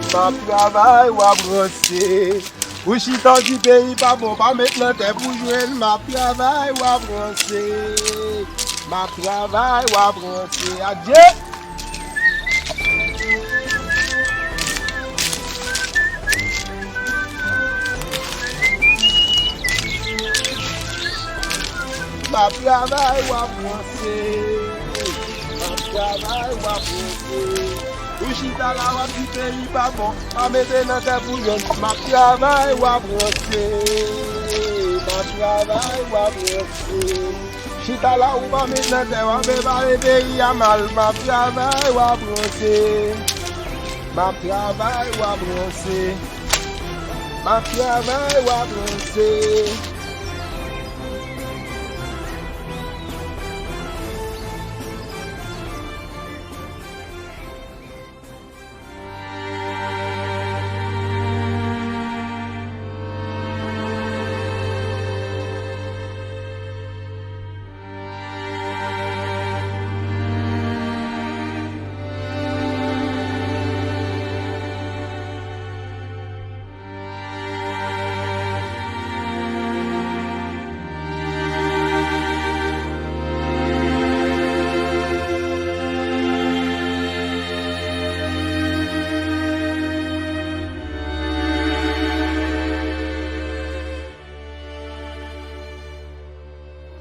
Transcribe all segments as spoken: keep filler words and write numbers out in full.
M ap travay, w ap ranse. Ou chita w di peyi pa bon, pa met nan tèt pou jwenn. M ap travay, w ap ranse. M ap travay, w ap ranse. Adye! M ap travay, w ap ranse. M ap travay, w ap ranse. Ou chita la, w ap di peyi pa bon. Pa mete nan tèt pou jwenn. M ap travay, w ap ranse. M ap travay, w ap ranse. Chita la, ou pa met nan tèt, w ap prepare peyi a mal. M ap travay, w ap ranse. M ap travay, w ap ranse. M ap travay, w ap ranse.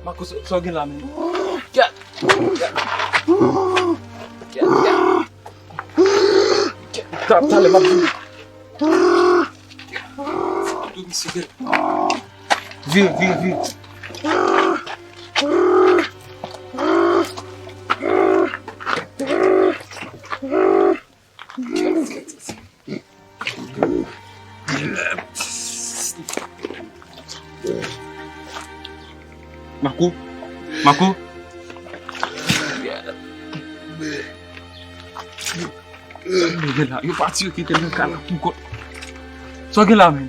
Marco, sa w gen la menm? Kèt! Kèt! Kèt! Kèt! Kèt! Talè m ap vini. Vire, vire, vire. Marco, Marco. Sa w gen la? Yo pati, yo kite l nan kay la pou kont. Sa w gen la menm?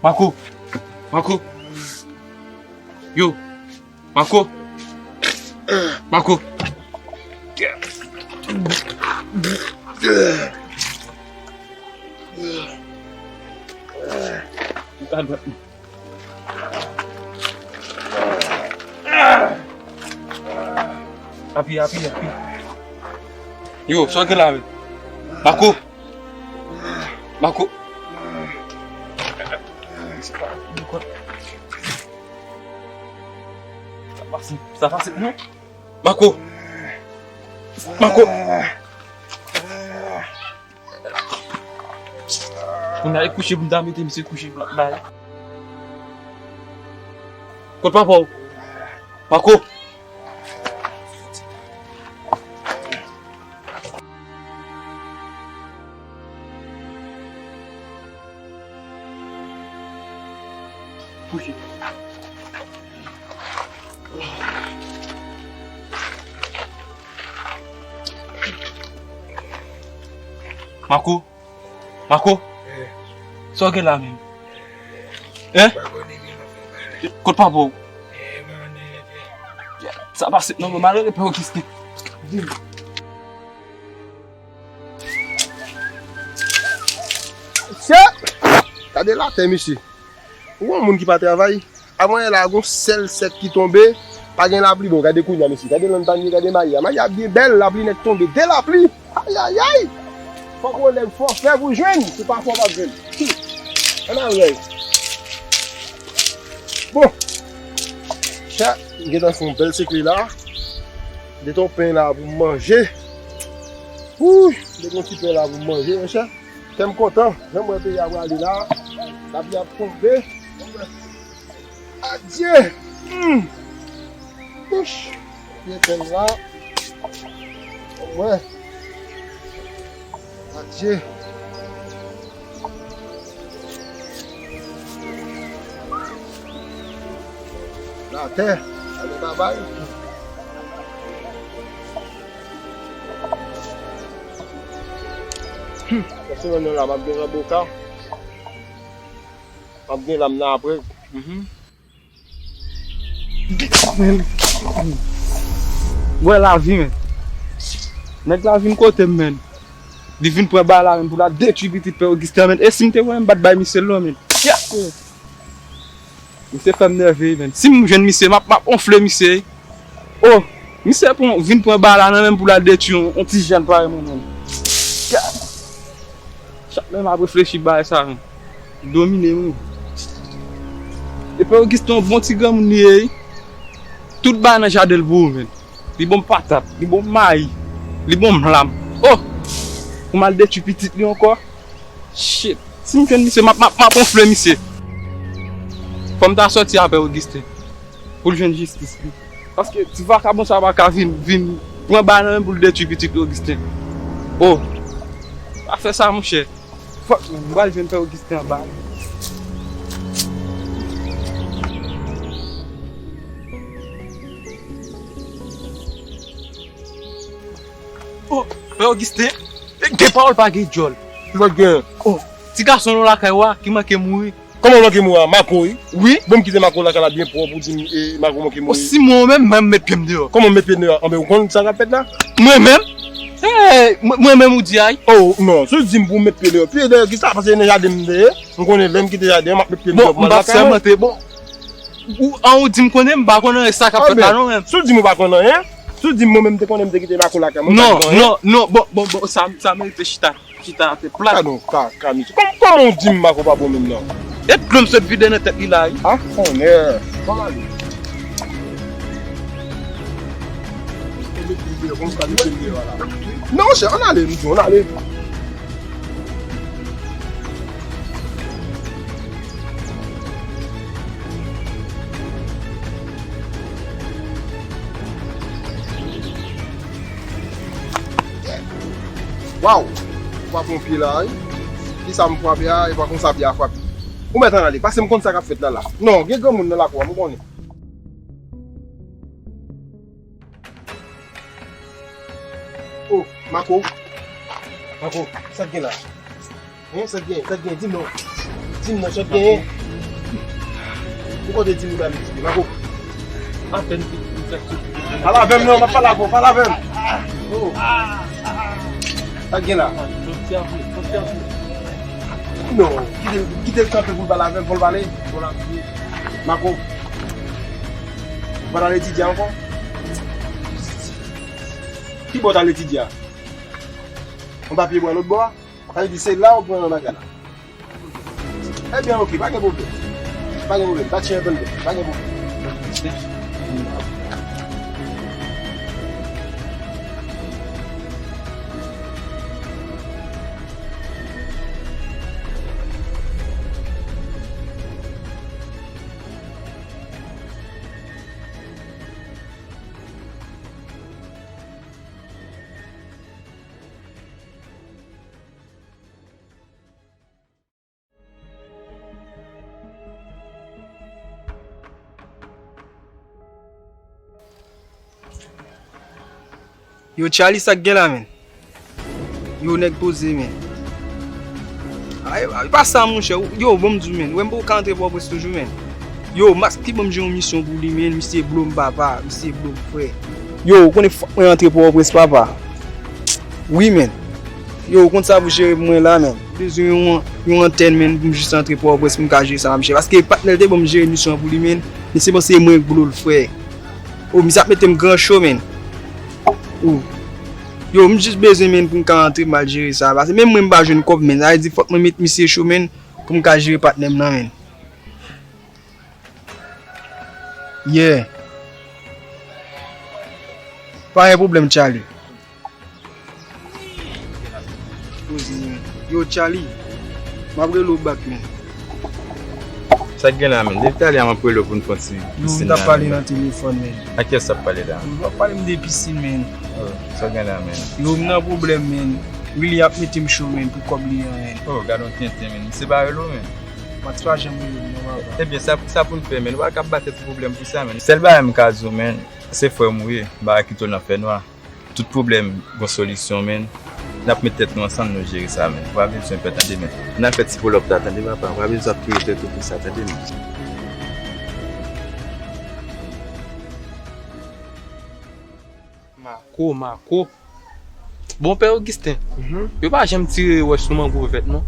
Marco. Marco. Yo. Marco. Marco. Apiye, apiye, apiye. Yo, sa w gen la menm? Marco. Marco. Sa pase, sa pase, non? Marco. Marco. Kounye a, e kouche pou m ta mete misye kouche bay. Kot papa w? Marco. Kouche. Marco. Marco. Sa w gen la menm? Hein? Kot papa w? Sa pase non, malere pè Augustin. Mesye, gade latè, mesye. Ou wè yon moun ki pa travay? Avan yè la, gon sèl sèk ki tonbe, pa gen lapli. Bon, gade kounye a, mesye. Gade lann panye, gade mayi a. Mayi a byen bèl, lapli nèk tonbe. De lapli! Ayayay! Fòk yon nèg fò fè pou jwenn. Si w pa fò, w p ap jwenn. Ann al wè. Bon. Chè, m gentan fè yon bèl sekle la. Gentan yon pen la pou m manje. Wouy, gentan yon ti pen la pou m manje, monchè. Kè m kontan, jan m wè peyi a prale la, lapli ap tonbe. Adye! Hmm. Ouch! Pye pen la. Mwen. Adye! Latè, ale babay. Hmm, nan semèn nan la, m ap gen zanboka. M ap gen lam nan apre. Mhm. Wè lavi, men. Nèg la vin kote m, menn. Li vin pran bala, menn, pou l al detwi pitit Pè Ogisten, menn. E si m te wè, m pa t bay misye l non, menn. Misye fè m nève, menn. Si m jwenn misye, m ap, m ap wonfle misye. Oh, misye pran, vin pran bala nan men m pou l al detwi yon, yon ti jèn parèy mwen menm. Chak lè m ap reflechi bagay sa, menn, domine m wi. E Pè Ogisten yon bon ti granmoun li ye wi. Tout bagay nan jaden l pou ou, menn. Li ban m patat, li ban m mayi, li ban m lam. Oh! Pou m al detwi pitit li ankò. Shit. Si m jwenn misye, m ap, m ap, m ap wonfle misye. Fò m ta sòti a Pè Ogisten pou l jwenn jistis li. Paske ti vakabon sa pa ka vin, vin pran bal nan men pou l detwi pitit Ogisten. Oh, pa fè sa, monchè. Fòk, menn, m pral jwenn Pè Ogisten anba. Oh, Pè Ogisten, gen pawòl pa gen djòl. Ki sa k gen? Oh, ti gason nou lakay ou a ki manke mouri. Kòman w manke mouri a? Mako wi. Wi. Bon, m kite Mako lakay la byen pwòp, ou di m, e, Mako manke mouri. Oh, si mwen menm, mwen met pye m deyò. Kòman w met pye m deyò? Anben, ou konn sa k ap fèt la? Mwen menm? Hey, mwen, mwen menm ou di ay? Oh, non, si w di m pou w met pye deyò, pye deyò ki sa? Paske nan jaden m te ye, m konnen lè m kite jaden an, m ap met pye m deyò pou m al lakay mwen. Bon, m p ap sèmante, bon. Ou, an ou di m konnen, m pa konn anyen sa k ap fèt la non menm. Si w di m ou pa konn anyen, si w di m mwen menm m te konnen m te kite Mako lakay mwen, m pa t di anyen. Non, non, non, bon, bon, bon, sa, sa merite chita, chita atè plat. Gadon kaka, mesye. Kòm, kòman w di m Mako pa bon menm nan? E dlo m sot vide nan tèt li la wi. Ah, tonnè. Kòman li? Non, monchè, ann ale, nou di, ann ale. Waw! Ou pa pran pye la, wi. Kisa m frape a, e pa konsa pye a frape. Ou mèt ann ale, paske m konn sa k ap fèt la, la. Non, gen granmoun nan lakou a, m konnen. Oh, Mako. Mako, sa k gen la? Hein, sa k gen, sa k gen? Di m non. Di m non, sa k gen? Ou konte di m ou ba m di, Mako. Apèn m fèk soti. Pale avè m non, m ap pale avè w, pale avè m. Oh. Sa k gen la? Soti apre, soti apre. Non, kite l, kite l kanpe pou l pale avè m, fò l pale. Mako. Ou pa t al etidye ankò? Ki bò w t al etidye a? Anba pye bwa lòt bò a? Sa vle di se la ou pran nan bagay la. Ebyen, oke, pa gen pwoblèm. Pa gen pwoblèm. Pa tchè tande. Pa gen pwoblèm. Yo, Charly, sa k gen la, menn? Yo, nèg poze, menn. Ay, ay, pa sa, monchè. Yo, bon, m di w, menn. Wè, m poko ka antre Pòtoprens toujou, menn. Yo, Max ki ban m jere yon misyon pou li, menn. Misye blo m, papa. Misye blo m, frè. Yo, ou konnen fòk mwen antre Pòtoprens, papa. Wi, menn. Yo, ou konn sa pou jere pou mwen la, menn. Bezwen yon, yon antèn, menn, pou m jis antre Pòtoprens, pou m ka jere sa m ap jere. Paske patnè l te ban m jere misyon an pou li, menn. Misye panse se mwen k blo l, frè. O, misye ap mete m gran cho, menn. O. Yo, m jis bezwen, menn, pou m ka antre, m al jere sa. Paske menm mwen, m pa jwenn kòb, menn. Sa vle di, fòk mwen met misye cho, menn, pou m ka jere patnè m nan, menn. Yeah. Pa gen pwoblèm, Charly. Yo, Charly, m ap rele w bak, menn. Sa k gen la, menn? Depi talè a m ap rele w pou n fè yon ti pisin la, menn. Yo, m t ap pale nan telefòn, menn. Ak kiyès w ap pale la? Yo, m ap pale m de pisin, menn. Oh, sa k gen la, menn? Yo, m nan pwoblèm, menn. Willy ap mete m cho, menn, pou kòb li an, menn. Oh, gad on tenten, menn. Misye pa rele w, menn. Max pa janm rele m, non, papa. Ebyen, sa, sa pou n fè, menn? Ou pa ka bat tèt ou pwoblèm pou sa, menn. Sèl bagay m ka di w, menn, se frè m ou ye. M pa ka kite w nan fènwa. Tout pwoblèm gon solisyon, menn. N ap met tèt nou ansanm, nou jere sa, menn. Ou pa bezwen pè, tande, menn. N al fè ti pull up la, tande, papa. Ou pa bezwen ap touye tèt ou pou sa, tande, menn. Mako, Mako. Bon, Pè Ogisten, Mhm. Yo pa janm tire wòch sou mango vèt, non.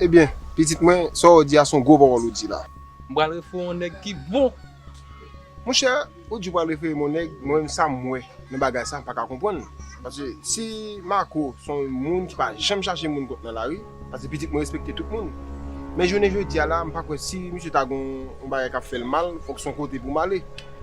Ebyen, pitit mwen, sa w di a se yon gwo pawòl ou di la. M pral refere yon nèg ki bon. Monchè, ou di w pral refere m yon nèg, mwen menm sa m wè nan bagay sa, m pa ka konprann. Paske si Marco se yon moun ki pa janm chache moun kont nan lari, paske pitit mwen respekte tout moun. Men jounen jodi a la, m pa kwè si misye ta gen yon bagay k ap fè l mal, fòk se yon kote pou m ale.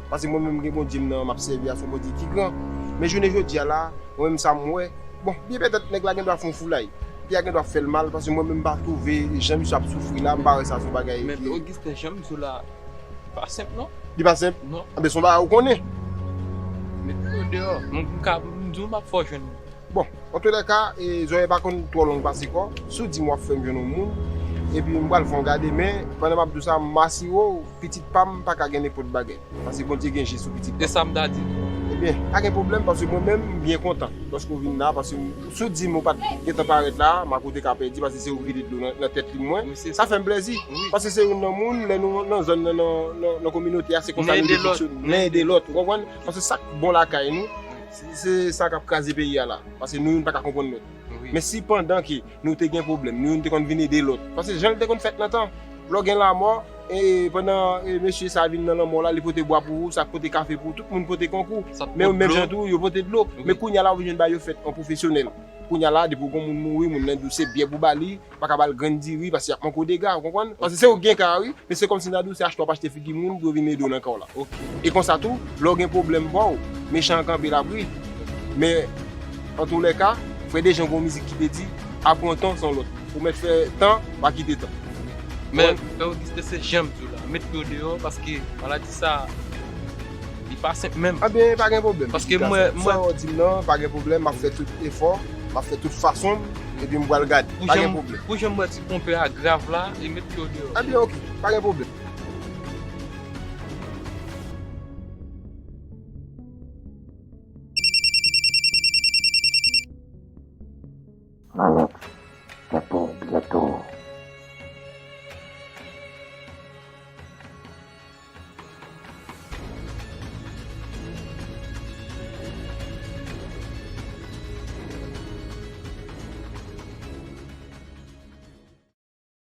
Paske mwen menm gen Bondye m nan m ap sèvi a, se yon Bondye ki gran. Men jounen jodi a la, mwen menm sa m wè. Bon, byen petèt nèg la gen dwa fè yon foulay. Byen gen dwa fè l mal, paske mwen menm m pa twouve jan misye ap soufri la, m pa wè sa se yon bagay Men ki Ogisten, jan m di w la, li pa senp, non. Li pa senp. Non. Anben se yon bagay ou konnen. Met yo deyò. Mwen, m ka, m di w m ap fè w jwenn li. Bon, antoulèka, e, zòrèy pa konn twò long pase kò. Si w di m w ap fè m jwenn yon moun, epi m pral fè yon gade, men pandan m ap di w sa, m asire w, pitit pa m pa ka gen nenpòt bagay. Paske Bondye gen je sou pitit pa E m. Sa m ta di. Ebyen, pa gen pwoblèm, paske mwen menm, m byen kontan lòske w vin la, paske si w di m ou pa t gentan parèt la, Marco te ka pèdi, paske se ou ki te dlo nan, nan tèt li mwen. Wi, se Sa fè m plèzi. Wi. Paske se youn nan moun, lè nou nan zòn nan, nan, nan, nan kominote a, se konsa Nou nou te ede lòt. fonksyone. Nou ede lòt, ou konprann? Paske sa k bon lakay nou, se, se sa k ap kraze peyi a la. Paske nou youn pa ka konprann lòt. Wi. Men si pandan ke nou te gen pwoblèm, nou youn te konn vin ede lòt. Paske jan l te konn fèt nan tan, lè w gen lanmò, e pandan e, mesye sa vin nan lanmò la, li pote bwa pou ou, sa pote kafe pou ou, tout moun pote konkou. Sa t Men pot menm dlo. Jan tou, yo pote dlo. Wi. Men kounye a la, ou vin jwenn bagay yo fèt an pwofesyonèl. Kounye a la, depi w gen moun mouri, moun nan di w se byè pou ba li, pa ka ba l grenn diri, paske y ap manke w dega, ou konprann? Paske se ou ki gen ka a, wi, men se kòmsi nan dou, se achte w ap achte figi moun pou yo vin ede w nan kay w la. Ok. E konsa tou, lè w gen pwoblèm, bò w, mechan an kanpe l ap ri. Men, antoulèka, frè Dejan gen yon mizik ki te di, aprann tan san lòt. Ou mèt fè tan, pa kite tan. Men, Pè Ogisten, se jan m di w la. Met yo deyò, paske maladi sa, li pa senp menm. Anben, pa gen pwoblèm. Paske Sa, mwen, sa w di m nan, pa gen pwoblèm, m ap fè tout efò, m ap fè tout fason m, epi m pral gade. Pou Pa jan gen m, pwoblèm. Pou jan m wè ti konpè a grav la, e met yo deyò. Anben, ok, pa gen pwoblèm. Alex,